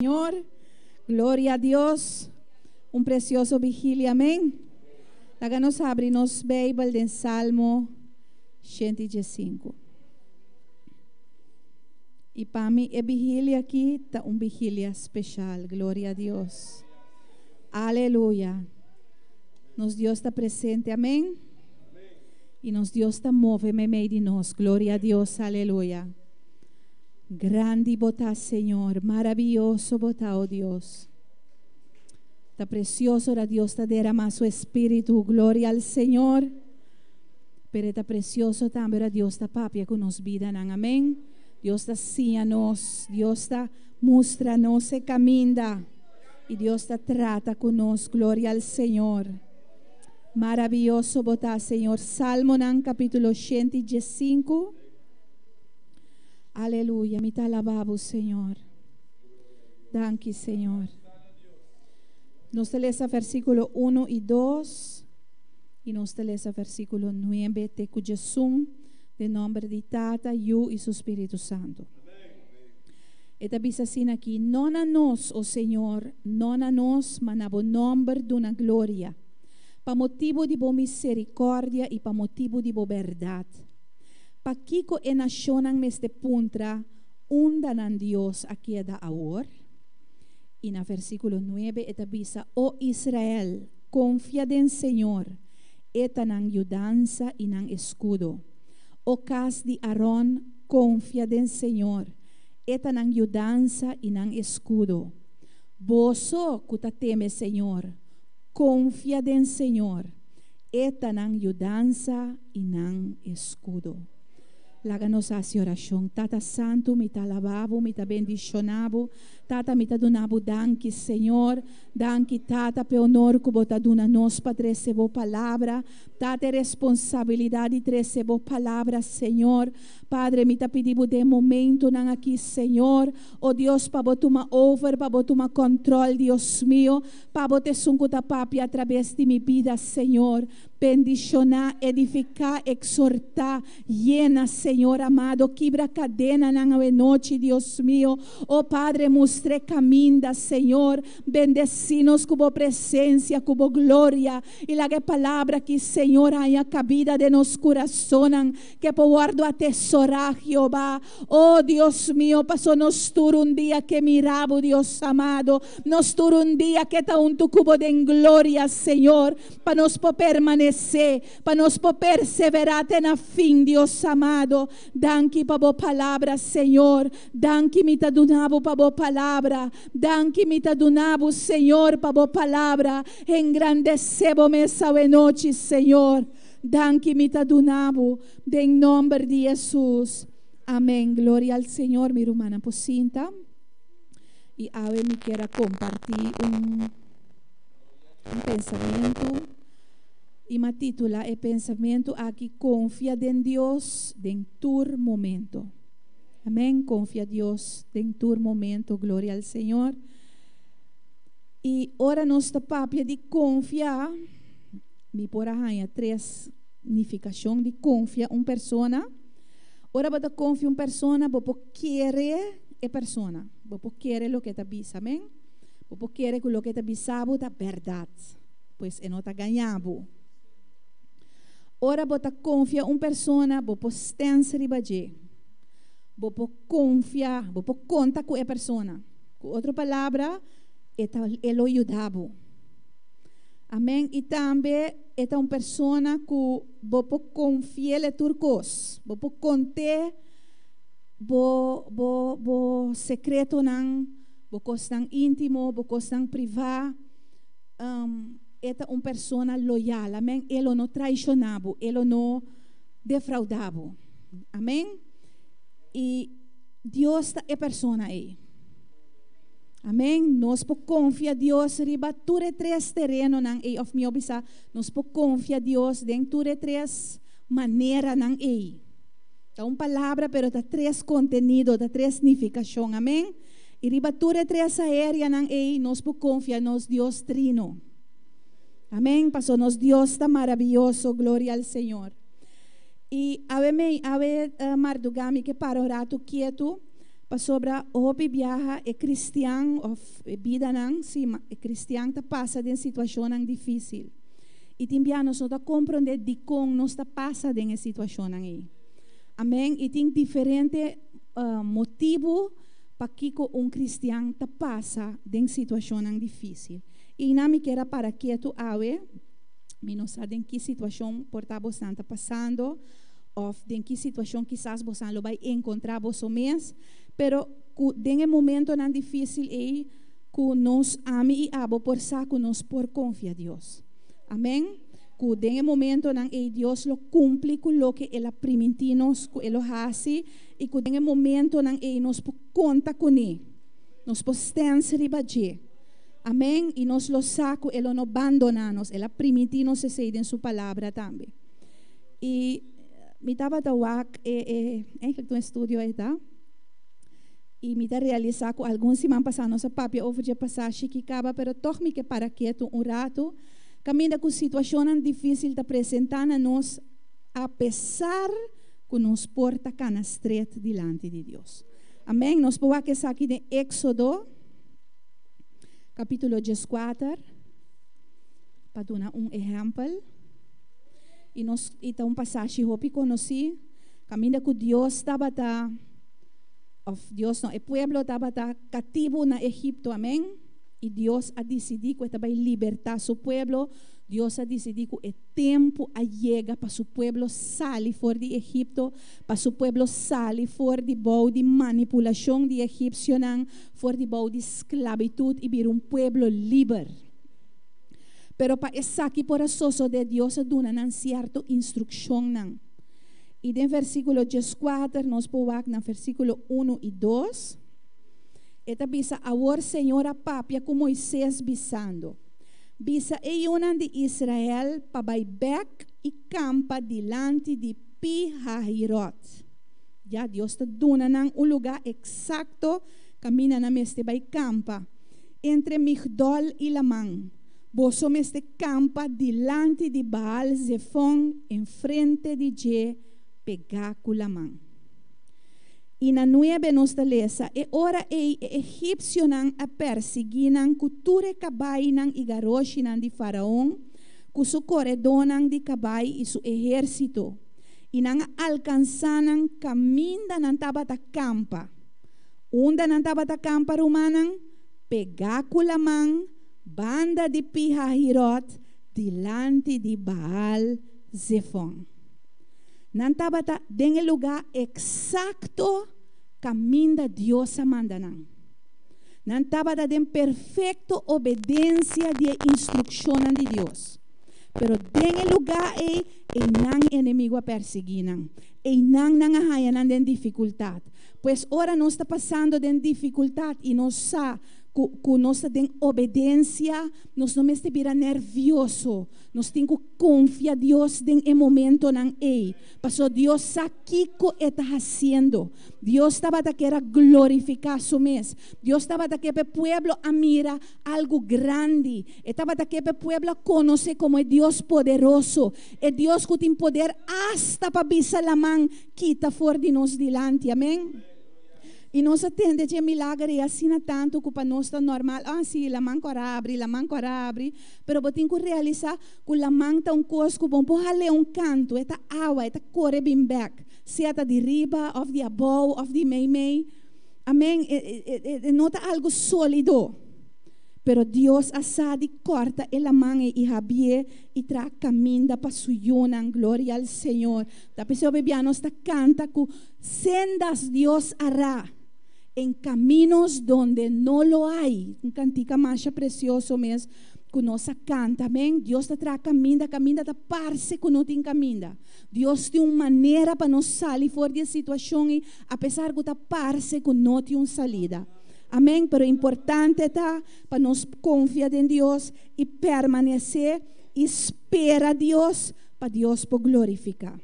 Señor. Gloria a Dios. Un precioso vigilia, amén. Laga nos habri nos Bijbel den Salmo 105. Y pa mi e vigilia aki ta un vigilia special. Gloria a Dios. Aleluya. Nos Dios ta presente, amén. Y nos Dios ta move meimei di nos. Gloria a Dios, aleluya. Grandi bo ta, Señor. Maraviyoso bo ta, oh Dios. Ta precioso ora Dios ta derama su espíritu. Gloria al Señor. Pero ta precioso tambe ora Dios ta papia cu nos bidanan. Amén. Dios ta siña nos. Dios ta mustra nos e caminda. Y Dios ta trata cu nos. Gloria al Señor. Maraviyoso bo ta, Señor. Salmonan capítulo 115. Aleluya. Mi ta alaba bo, Señor. Danki, Señor. Nos ta lesa versículo 1 y 2 y nos ta lesa versículo 9 te cu 11 den nomber di Tata, Yu y su Spiritu Santo. E ta bisa asina aki, No na nos, o Señor, no na nos, ma na bo nomber duna gloria, pa motibu di bo misericordia y pa motibu di bo berdad. Pakiko e nashonnan mester puntra, Unda nan Dios a keda awor? I na versíkulo nuebe e ta bisa, O Israel, konfia den señor, e ta nan yudansa i nan eskudo. O kas di Aron, konfia den señor, e ta nan yudansa i nan eskudo. Boso ku ta teme señor, konfia den señor, e ta nan yudansa i nan eskudo. Laga nos hasi orashon. Tata Santu, mi ta alabá bo, mi ta bendishoná bo. Tata, mi ta duna bo danki, Señor. Danki, Tata, p'e honor ku bo ta duna nos pa trese bo palabra. Tata, e responsabilidat di trese bo palabra, Señor. Padre, mi ta pidi bo den momentunan aki, Señor, o Dios, pa bo tuma over, pa bo tuma kòntròl, Dios mio, pa bo ta esun ku ta papia atrabes di mi bida, Señor. Bendishoná, edifiká, eksortá, yena, Señor amado, kibra kadenanan awenochi, Dios mio. O Padre, mustra e kaminda, Señor. Bendesí nos ku Bo presensia, ku Bo gloria. I laga e palabra aki, Señor, haña kabida den nos kurasonnan, ke por wòrdu atesorá, Jehová. O Dios mio, paso nos tur un dia ke mira Bo, Dios amado. Nos tur un dia ke ta huntu ku Bo den gloria, Señor. Pa nos por permanesé, pa nos por perseverá te na fin, Dios amado. Danki pa bo palabra, Señor. Danki mi ta duna bo pa bo palabra. Danki mi ta duna bo, Señor, pa bo palabra. Engrandesé bo mes awenochi, Señor. Danki mi ta duna bo, den nomber di Hesus. Amén. Gloria al Señor. Mi rumannan por sinta. I awe mi kier a kompartí un. Un pensamentu i m'a titula e pensamentu aki Konfia den Dios den tur momento. Amen, konfia Dios den tur momento, gloria al Señor. I ora nos ta papia di konfia, mi por a haña tres nifikashon di konfia un persona. Ora bo ta konfia un persona, bo por kere e persona, bo por kere loke e ta bisa, amen. Bo por kere ku loke e ta bisa bo ta bèrdat, pues e no ta gaña bo. Ora bo ta konfia un persona, bo por stèns riba dje. Bo por konfia, bo por konta ku e persona. Ku otro palabra, e ta e lo yuda bo. Amèn. I tambe e ta un persona ku bo por konfi'el e tur kos. Bo por kont'é bo bo bo sekretonan. Bo kosnan íntimo, bo kosnan privá. E ta un persona loyal, amén. E lo no traishoná bo, e lo no defraudá bo. Amén. I Dios ta e persona ei. Amén. Nos por konfia Dios riba tur e tres terenonan ei, òf mihó bisá, nos por konfia Dios den tur e tres maneranan ei. Ta un palabra, pero ta tres kontenido, ta tres nifikashon. Amén. I riba tur e tres aerianan ei nos por konfia nos Dios Trino. Amén. Paso nos Dios ta maravioso. Gloria al Señor. I awe mei, awe mardugá mi ke para un ratu kietu. Pasobra hopi biaha e kristian òf e bidanan, sí, e kristian ta pasa den situashonnan difísil. I tin biaha nos no ta komprondé dikon nos ta pasa den e situashonnan ei. Amèn. I tin diferente motibu pakiko un kristian ta pasa den situashonnan difísil. I nan mi kier a para ketu awe. Mi no sa den ki situashon por ta bosnan ta pasando òf den ki situashon kisas bosnan lo bai enkontrá boso mes, pero ku den e momentonan difísil ei ku nos, ami i abo por sa ku nos por konfia Dios. Amèn. Ku den e momentonan ei Dios lo kumpli ku loke El a primintí nos ku E lo hasi i ku den e momentonan ei nos por konta kuné, nos por stèns riba dje. Amèn. I nos lo sa ku E lo no bandoná nos. El a primintí nos esei den Su Palabra tambe. I mi tabata wak e, e, eigenlijk ta un estudio e ta. I mi ta realisá ku algun siman pasá nos a papia over dje pasashi ki kaba, pero tòg mi ke para ketu un ratu. Kaminda ku situashonnan difísil ta presentá na nos apesar ku nos por ta kana stret dilanti di Dios. Amèn. Nos por wak esaki den Éksodo kapítulo dieskuater pa duna un ehèmpel. I nos i ta un pasashi hopi konosí kaminda ku Dios tabata òf Dios no e pueblo tabata katibu na Egipto. Amèn. I Dios a disidí ku e ta bai libertá su pueblo. Dios a disidí ku e tempu a yega pa su pueblo sali for di Egipto, pa su pueblo sali for di bou di manipulashon di egipsionan, for di bou di sklabitut i bira un pueblo liber. Pero pa esaki por a sosodé, Dios a duna nan sierto instrukshonnan. I den versíkulo dieskuater nos por wak na versíkulo unu i dos. E ta bisa, Awor Señor a papia ku Moises, bisando, Bisa e yunan di Israel pa bai bèk i kampa dilanti di Pi-Hahirot. Ya, Dios ta duna nan un lugá eksakto kaminda nan mester bai kampa, entre Migdol i laman. Boso mester kampa dilanti di Baal-Zefon, enfrente di dje, pegá ku laman. I na nuebe nos ta lesa, E ora ei e egipsionan a persiguí nan ku tur e kabainan i garoshinan di Faraon, ku su koredónan di kabai i su ehérsito, i nan a alkansá nan kaminda nan tabata kampa. Unda nan tabata kampa, rumannan? Pegá ku laman, banda di Pi-Hahirot, dilanti di Baal-Zefon. Nan tabata den e lugá eksakto kaminda Dios a manda nan. Nan tabata den perfekto obedensia di e instrukshonnan di Dios. Pero den e lugá ei, einan e enemigu a persiguí nan. Einan nan a haña nan den difikultat. Pues ora nos ta pasando den difikultat i nos sa ku ku nos ta den obedensia, nos no mester bira nèrvioso. Nos tin ku konfia Dios den e momentonan ei, pasobra Dios sa kiko e ta hasiendo. Dios tabata kier a glorifiká su mes. Dios tabata ke pa e pueblo a mira algu grandi. E tabata ke pa e pueblo a konosé komo e Dios poderoso, e Dios ku tin poder asta pa bisa laman kita for di nos dilanti. Amèn. I nos a tende dje milager ei asina tantu ku pa nos ta normal, Ah, sí, laman ku a rabri, laman ku a rabri. Pero bo tin ku realisá ku laman ta un kos ku bo no por hal'é un kantu, e ta awa, e ta kore bin bèk, sea ta di riba òf di abou òf di meimei. Amèn. E no ta algu sólido. Pero Dios a sa di kòrta e laman ei i habié i traha kaminda pa su yunan. Gloria al Señor. Ta p'esei hopi bia nos ta kanta ku sendas Dios hará en caminos donde no lo hay. Un cantica masha precioso mes cu nos a canta. Amen. Dios ta traha caminda, caminda ta parce cu no tin caminda. Dios tin un manera pa nos sali for di e situacion y apesar cu ta parce cu no tin un salida. Amen. Pero importante ta pa nos confia den Dios y permanece y spera Dios pa Dios por glorifica.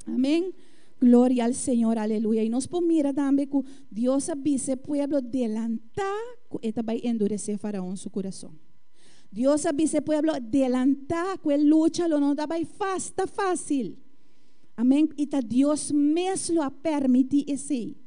Amén. Gloria al Señor, aleluya. Y nos por mira tambe cu Dios a bisa e pueblo delantá cu e ta bay endurece Faraón su curazón. Dios a bisa e pueblo delantá cu e lucha lo no ta bay ta fácil. Amén. Y ta Dios mes lo a permiti esey.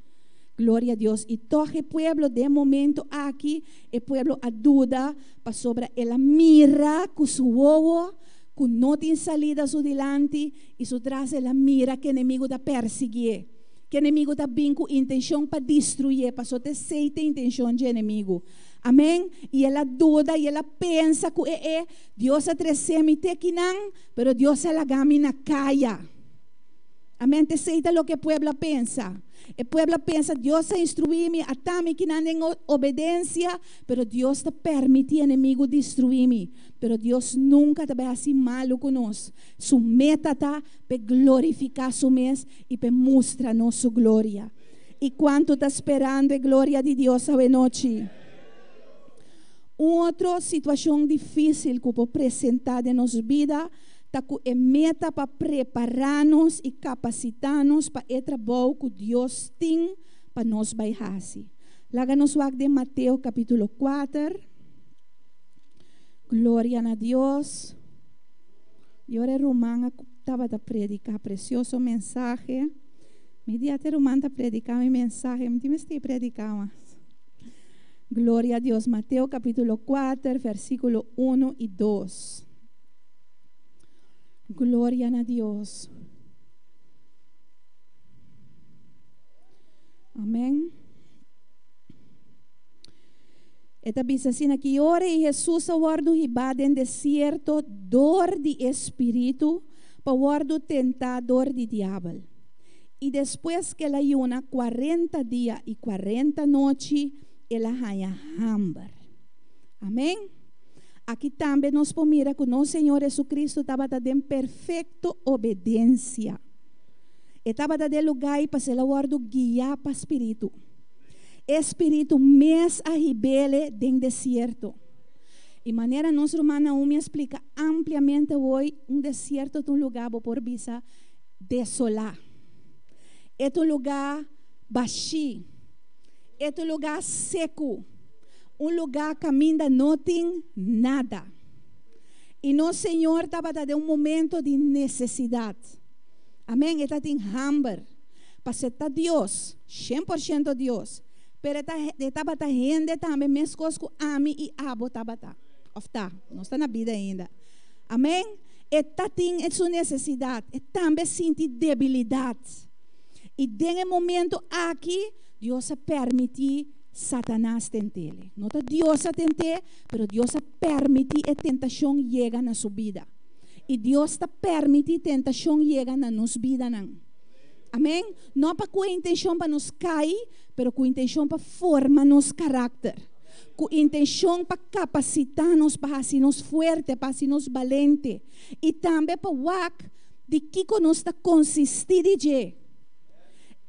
Gloria a Dios. I tòg e pueblo den e momento aki, e pueblo a duda pasobra el a mira ku su wowo ku no tin salida su dilanti i su tras el a mira ku enemigu ta persiguié, ku enemigu ta bin ku intenshon pa destruyé, pasobra ta esei ta e intenshon dje enemigu. Amèn. I el a duda i el a pensa ku e e, Dios a tresé mi te kinan, pero Dios a laga mi na kaya. Amèn. Ta esei ta loke e pueblo a pensa. E pueblo a pensa, Dios a instruí mi, ata mi kinan den obedensia, pero Dios ta permití enemigu destruí mi. Pero Dios nunka ta bai hasi malu ku nos. Su meta ta p'e glorifiká su mes i p'e mustra nos su gloria. I kuantu ta sperando e gloria di Dios awenochi? Un otro situashon difísil ku por presentá den nos bida ta ku e meta pa prepará nos i kapasitá nos pa e trabou ku Dios tin pa nos bai hasi. Laga nos wak den Mateo kapítulo kuater. Gloria na Dios. I ora e ruman a tabata prediká presioso mensahe, mi di ata e ruman ta prediká mi mensahe, mi tin mester prediká mas. Gloria a Dios. Mateo kapítulo kuater, versíkulo unu i dos. Gloria na Dios. Amén. E ta bisa asina, Ki ora i Hesus a wòrdu hibá den desierto dor di e Spiritu pa wòrdu tentá dor di diabel. I despues ku el a yuna kuarenta dia i kuarenta nochi, el a haña hamber. Amén. Aki tambe nos por mira ku nos Señor Hesukristu tabata den perfekto obedensia. E tabata den lugá i pas'el a wòrdu guiá pa Spiritu. E Spiritu mes a hib'ele den desierto. I manera nos ruman Naomi a splika ampliamente hoy, un desierto ta un lugá bo por bisa desolá. E ta un lugá bashí. E ta un lugá seku. Un lugá kaminda no tin nada. I nos Señor tabata den un momento di nesesidat. Amén. E tatin hamber. Pas'e ta Dios, 100% Dios, pero e ta e tabata hende tambe meskos ku ami i abo tabata, òf ta, nos ta na bida ainda. Amén. E tatin su nesesidat, e tambe sinti debilidat. I den e momento aki Dios a permití Satanas tent'ele. No ta Dios a tent'é, pero Dios a permití e tentashon yega na su bida. I Dios ta permití tentashon yega na nos bidanan. Amén. No pa ku e intenshon pa nos kai, pero ku intenshon pa forma nos karakter. Ku intenshon pa kapasitá nos, pa hasi nos fuerte, pa hasi nos balente. I tambe pa wak di kiko nos ta konsistí di dje.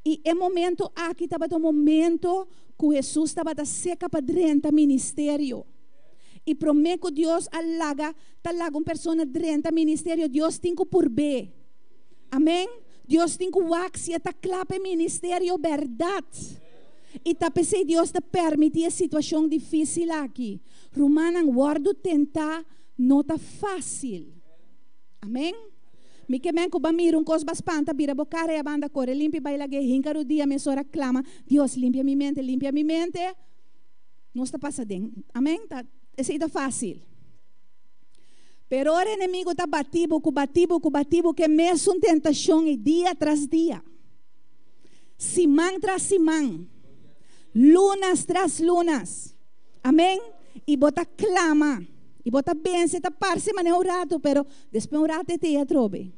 I e momento aki tabata un momento ku Hesus tabata seka pa drenta ministerio. I promé ku Dios a laga ta laga un persona drenta ministerio, Dios tin ku purb'é. Amén. Dios tin ku wak si e ta kla pa e ministerio bèrdat. I ta p'esei Dios ta permití e situashon difísil aki. Rumannan, wòrdu tentá no ta fásil. Amén. Mi ke men ku ba mira un kos ba spanta, bira bo kara i a banda kore limpi bai lag'é hinka rudia mesora klama, Dios limpia mi mente, limpia mi mente. Nos ta pasa den. Amén. Ta, esei ta fásil. Pero ora enemigo ta bati bo ku bati bo ku bati bo ku e mesun tentashon i dia tras dia, siman tras siman, lunas tras lunas. Amén. I bo ta klama. I bo ta bense, ta parse manera un rato, pero despues un rato e te atrobe.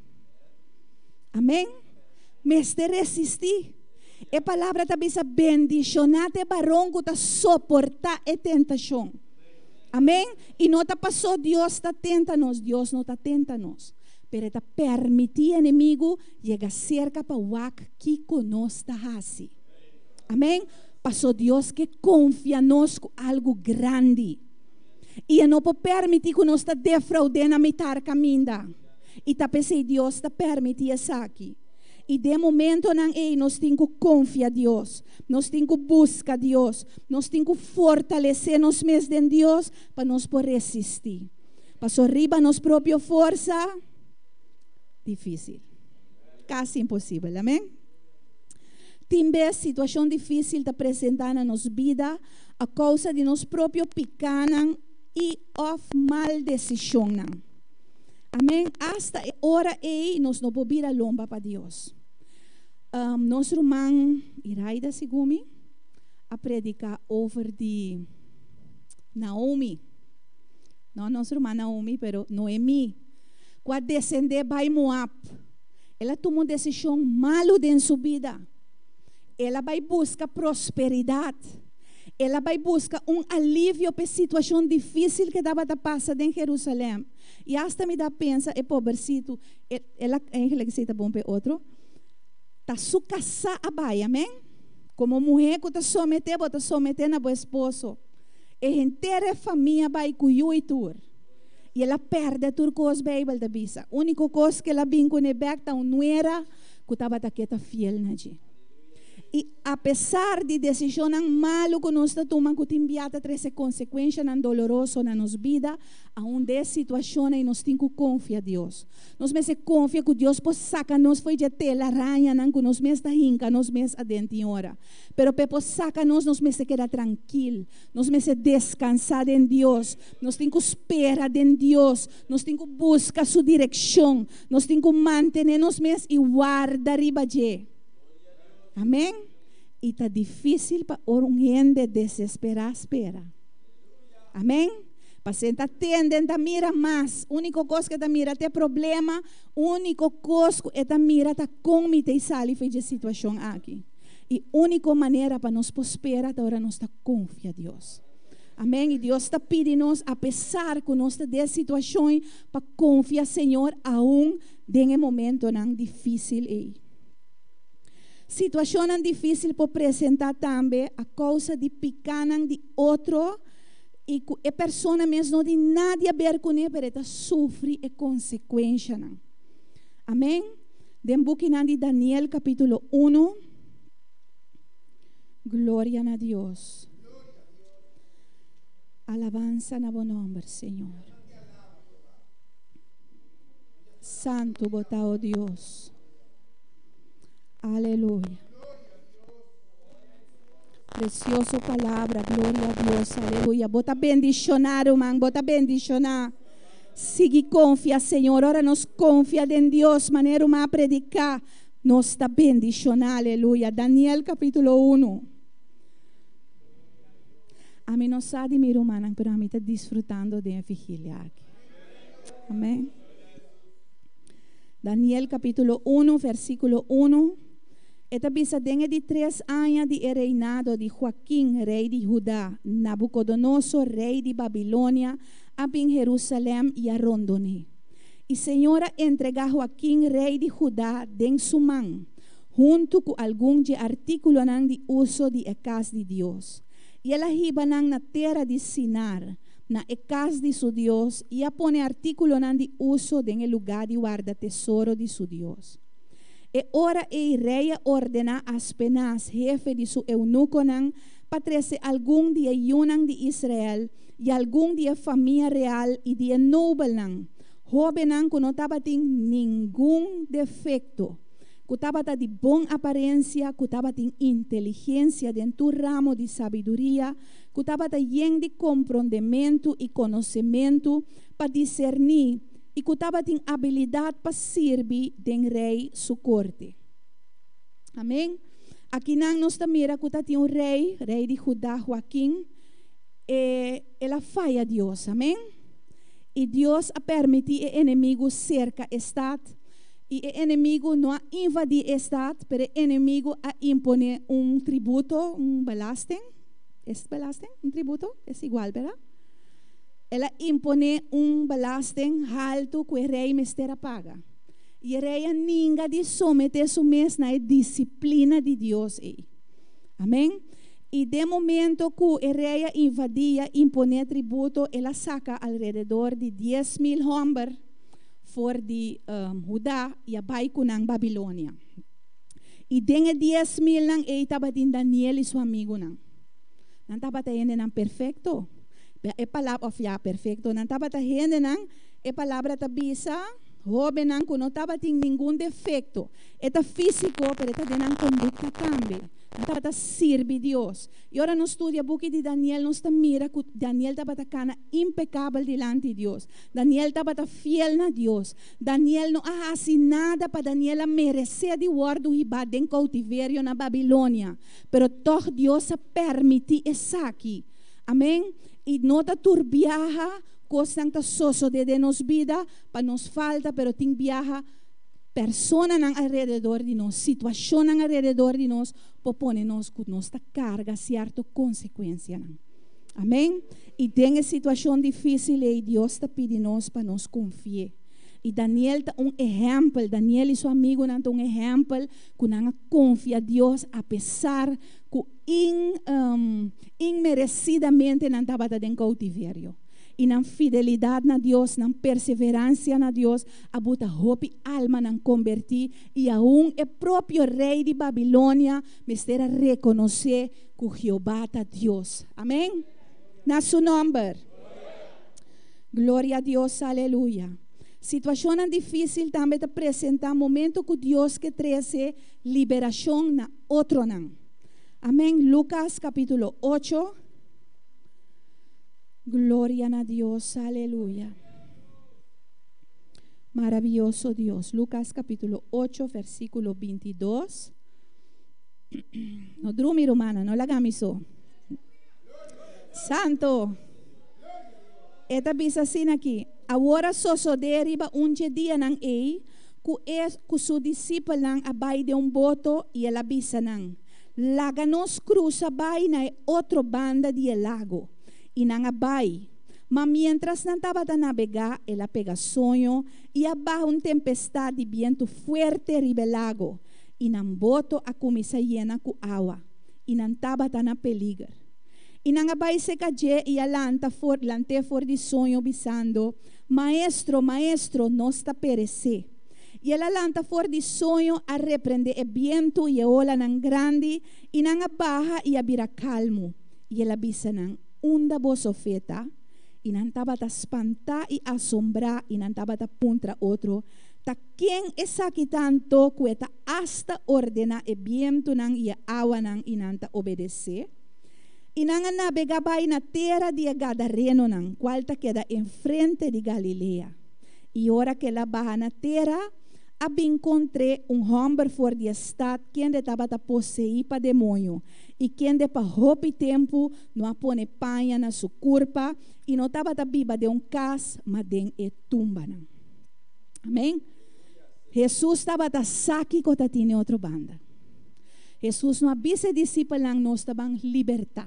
Amén. Mester resistí. E palabra ta bisa bendishoná ta e baron ku ta soportá e tentashon. Amén. I no ta pasó Dios ta tenta nos, Dios no ta tenta nos. Pero e ta permití enemigu yega serka pa wak kiko nos ta hasi. Amén. Pasó Dios ke konfia nos ku algu grandi. I e no por permití ku nos ta defraud'é na mitar kaminda. I ta p'esei Dios ta permití esaki. I den momentonan ei nos tin ku konfia Dios, nos tin ku buska Dios, nos tin ku fortalesé nos mes den Dios pa nos por resistí. Pasobra riba nos propio forsa, difísil, kasi imposibel. Amén. Tin bes situashon difísil ta presentá na nos bida a kousa di nos propio pikánan i òf mal desishonnan. Amèn. Asta e ora ei nos no por bira lomba pa Dios. Nos ruman Iraida segun mi a prediká over di Naomi. No nos ruman Naomi, pero Noemí, ku a desendé bai Moab. El a tuma un desishon malu den su bida. El a bai buska prosperidat. El a bai buska un alivio pa e situashon difísil ku e tabata pasa den Jerusalèm. I asta mi ta pensa e pobersitu, el a, eigenlijk esei ta bon pa e otro, ta su kasá a bai, amèn? Komo muhé ku ta someté, bo ta someté na bo esposo. E henter e famia bai ku yu i tur. I el a pèrdè tur kos, Beibel ta bisa. Úniko kos ku el a bin kuné bèk ta un nuera ku tabata ke ta fiel na dje. I apesar di desishonnan malu ku nos ta tuma ku tin bia ta trese konsekuenshanan doloroso na nos bida, aun den e situashonnan ei nos tin ku konfia Dios. Nos mester konfia ku Dios por saka nos fo'i dje telarañanan ku nos mes ta hinka nos mes aden tin ora. Pero pa e por saka nos, nos mester keda trankil. Nos mester deskansá den Dios. Nos tin ku spera den Dios. Nos tin ku buska su direkshon. Nos tin ku mantené nos mes i warda riba dje. Amèn. I ta difísil pa ora un hende desesperá spera. Amèn. Pasobra e ta tende, e ta mira mas. Úniko kos ku e ta mira ta e problema. Úniko kos ku e ta mira ta kon mi ta i sali for di e situashon aki. I úniko manera pa nos por spera ta ora nos ta konfia Dios. Amèn. I Dios ta pidi nos, apesar ku nos ta den situashon, pa konfia Señor aun den e momentonan difísil ei. Situashonnan difísil por presentá tambe a kousa di pikánan di otro i ku e persona mes no tin nada di aber kuné, pero e ta sufri e konsekuenshanan. Amèn. Den bukinan di Daniel kapítulo unu, Gloria na Dios. Alabansa na bo nòmber, Señor. Santu bo ta, o Dios. Aleluya. Precioso palabra, gloria a Dios, aleluya. Bo ta bendishoná, ruman, bo ta bendishoná. Sigui konfia Señor. Ora nos konfia den Dios, manera un a prediká, nos ta bendishoná. Aleluya. Daniel kapítulo unu. Ami no sa di mi rumannan, pero ami ta disfrutando den e vigilia aki. Amén. Daniel kapítulo unu, versíkulo unu. E ta bisa, Den e di tres aña di e reinado di Joaquin, rei di Huda, Nabukodonosor, rei di Babilonia, a bin Jerusalèm i a rondon'é. I Señor a entregá Joaquin, rei di Huda, den su man, huntu ku algun dje artíkulonan di uso di e kas di Dios. I el a hiba nan na tera di Sinar, na e kas di su dios, i a pone artíkulonan di uso den e lugá di warda tesoro di su dios. E ora ei rei a ordená Aspenaz, hefe di su eunukonan, pa trese algun di e yunan di Israel i algun di e famia real i di e nobelnan, hóbennan ku no tabatin ningun defekto, ku tabata di bon aparensia, ku tabatin inteligensia den tur ramo di sabiduria, ku tabata yen di komprondementu i konosementu pa diserní i ku tabatin abilidat pa sirbi den rei su korte. Amén. Akinan nos ta mira ku ta tin un rei, rei di Judá, Joaquin, e el a faya Dios. Amén. I Dios a permití e enemigu serka e stat. I e enemigu no a invadí e stat, pero e enemigu a imponé un tributo, un belasting. Es belasting? Un tributo? Es igual, berdad? El a imponé un belasting haltu ku e rei mester a paga. I e rei a ninga di someté su mes na e disiplina di Dios ei. Amén. I den momento ku e rei a invadí i a imponé tributo, el a saka alrededor di 10,000 hòmber for di Hudá i a bai ku nan Babilonia. I den e 10,000 nan ei tabatin Daniel i su amigunan. Nan tabata hendenan perfekto. E palabra, òf ya, perfekto, nan tabata hendenan, e palabra ta bisa. Hóbennan ku no tabatin ningun defekto. E ta físiko, pero e ta den nan kondukta tambe. Nan tabata sirbi Dios. I ora nos studia buki di Daniel, nos ta mira ku Daniel tabata kana impekabel dilanti Dios. Daniel tabata fiel na Dios. Daniel no a hasi nada pa Daniel a meresé di wòrdu hibá den koutiverio na Babilonia. Pero tòg Dios a pèrmití esaki. Amèn. I no ta tur biaha kosnan ta sosodé den nos bida pa nos falta, pero tin biaha personanan alrededor di nos, situashonnan alrededor di nos por pone nos ku nos ta karga sierto konsekuensianan. Amèn. I den e situashon difísil ei Dios ta pidi nos pa nos konfi'é. I Daniel ta un ehèmpel, Daniel i su amigunan ta un ehèmpel ku nan a konfia Dios apesar ku in inmeresidamente nan tabata den koutiverio. I nan fidelidat na Dios, nan perseveransia na Dios a buta hopi almanan kombertí, i aun e propio rei di Babilonia mester a rekonosé ku Jehová ta Dios. Amèn. Na su nòmber. Gloria a Dios, aleluya. Situashonnan difísil tambe ta presentá momento ku Dios ke trese liberashon na otronan. Amèn. Lukas kapítulo ocho. Gloria na Dios, aleluya. Maravioso Dios. Lukas kapítulo ocho, versíkulo bintidos. No drumi, rumannan, no laga mi so. Santo. E ta bisa asina aki, Awor a sosodé riba un dje dianan ei ku e ku su disipelnan a bai den un boto i el a bisa nan, Laga nos krusa bai na e otro banda di e lago. I nan a bai. Ma miéntras nan tabata nabegá, el a pega soño i a baha un tempestat di bientu fuerte riba e lago, i nan boto a kuminsá yena ku awa, i nan tabata na peliger. I nan a bai seka dje i a lanta for, lant'é for di soño, bisando, Maestro, Maestro, nos ta peresé. I el a lanta for di soño, a reprendé e bientu i e olanan grandi, i nan a baha i a bira kalmu. I el a bisa nan, Unda boso fe ta? I nan tabata spantá i asombrá, i nan tabata puntra otro, Ta ken esaki ta anto ku e ta asta ordená e bientunan i e awanan i nan ta obedesé? I nan a nabegá bai na tera di e gadarenonan, kual ta keda enfrente di Galilea. I ora ku el a baha na tera, a bin kontr'é un hòmber for di e stat kende tabata poseí pa demoño, i kende pa hopi tempu no a pone paña na su kurpa i no tabata biba den un kas, ma den e tumbanan. Amén. Hesus tabata sa kiko ta tin den otro banda. Hesus no a bisa e disipelnan nos ta ban libertá.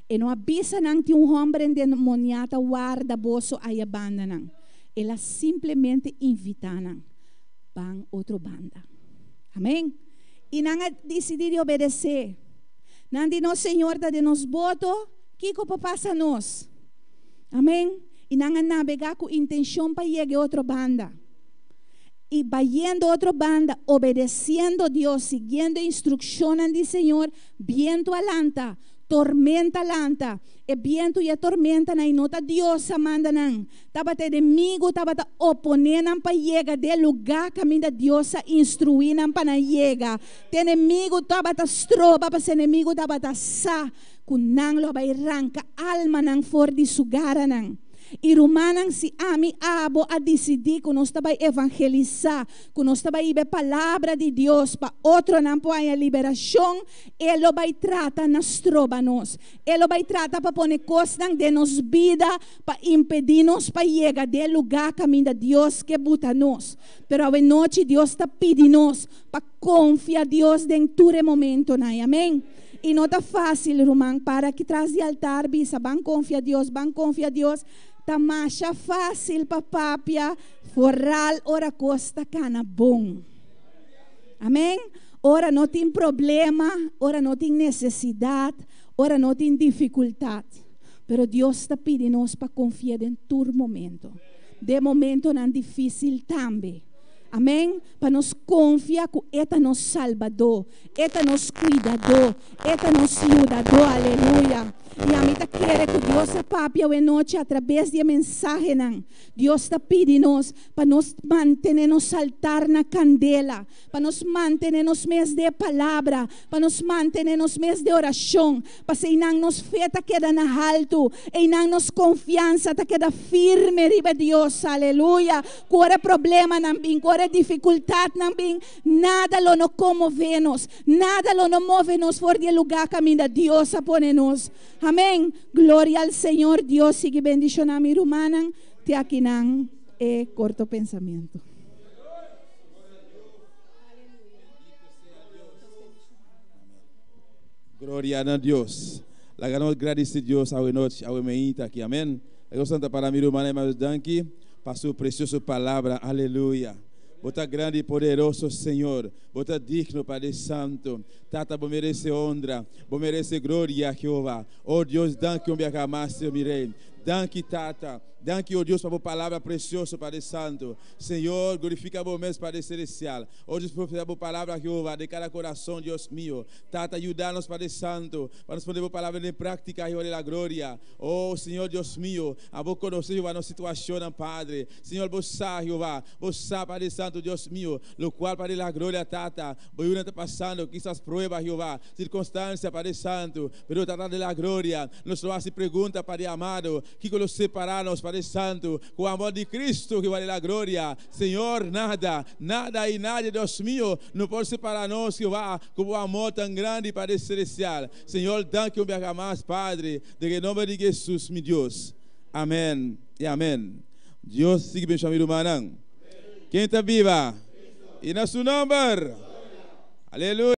E no a bisa nan tin un hòmber endemoniá ta warda boso aya bandanan. El a simplemente invitá nan ban otro banda. Amén. I nan a disidí di obedesé. Nan di, Nos Señor ta den nos boto, kiko por pasa nos? Amén. I nan a nabegá ku intenshon pa yega e otro banda. I bayendo otro banda, obedesiendo Dios, siguiendo e instrukshonnan di Señor, bientu a lanta, tormenta a lanta. E bientu i e tormentanan i no ta Dios a manda nan. Tabata enemigu tabata oponé nan pa yega den e lugá kaminda Dios a instruí nan pa nan yega. Te enemigu tabata stroba pasobra enemigu tabata sa ku nan lo a bai ranka almanan for di su garanan. I rumannan, si ami abo a disidí ku nos ta bai evangelisá, ku nos ta bai hiba e palabra di Dios pa otronan por haña liberashon, e lo bai trata na stroba nos. E lo bai trata pa pone kosnan den nos bida pa impedí nos pa yega den e lugá kaminda Dios ke buta nos. Pero awenochi Dios ta pidi nos pa konfia Dios den tur e momentonan. Amén. I no ta fásil, ruman, para aki tras di altar bisa, Ban konfia Dios, ban konfia Dios. Ta masha fásil pa papia foral ora kos ta kana bon. Amén. Ora no tin problema, ora no tin nesesidat, ora no tin difikultat. Pero Dios ta pidi nos pa konfia den tur momento, den momentonan difísil tambe. Amèn. Pa nos konfia ku E ta nos Salbadó, E ta nos Kuidadó, E ta nos Yudadó. Aleluya. I ami ta kere ku Dios a papia awe nochi atrabes di e mensahenan. Dios ta pidi nos pa nos mantené nos altar na kandela, pa nos mantené nos mes den e Palabra, pa nos mantené nos mes den orashon, Pas einan nos fe ta keda na haltu, einan nos konfiansa ta keda firme riba Dios. Aleluya! Ku ora e problemanan bin, ku ora e difikultatnan bin, nada lo no konmové nos, nada lo no move nos for di e lugá kaminda Dios a pone nos. Amén! Gloria al Señor! Dios sigui bendishoná mi rumannan. Te akinan e korto pensamentu. Gloria na Dios. Laga nos gradici Dios awe nochi, awe meinta aki. Amen. Laga nos santa para mi ruman hermano danki pa su precioso palabra. Aleluya. Bo ta grandi y poderoso, Señor. Bo ta digno, Padre Santo. Tata, bo merece honra. Bo merece gloria, Jehová. Oh Dios, danki un biaha mas, Señor mi Rey. Danki, Tata. Danki, oh Dios, pa bo palabra precioso, Padre Santo. Señor, glorifica bo mes, Padre Celestial. Oh Dios, profetisa bo palabra, Jehová, den cada corazon, Dios mio. Tata, yuda nos, Padre Santo, pa nos pone bo palabra den práctica, Jehová de la gloria. Oh, Señor Dios mio, abo conoce, Jehová, nos situacionnan, Padre. Señor, bo sa, Jehová, bo sa, Padre Santo, Dios mio, locual, Padre de la gloria, Tata, bo yunan ta pasando, kisas prueba, Jehová, circunstancia, Padre Santo, pero, Tata de la gloria, nos lo haci pregunta, Padre amado, kico lo separa nos, Padre Santo, cu amor di Cristo, Jehová de la gloria? Señor, nada, nada y nadie, Dios mio, no por separa nos, Jehová, cu bo amor tan grandi, Padre Celestial. Señor, danki un biaha mas, Padre, den e nomber di Jesus, mi Dios. Amen y amen. Dios sigui bendiciona mi rumannan. Ken ta biba? Y na su nomber. Aleluya.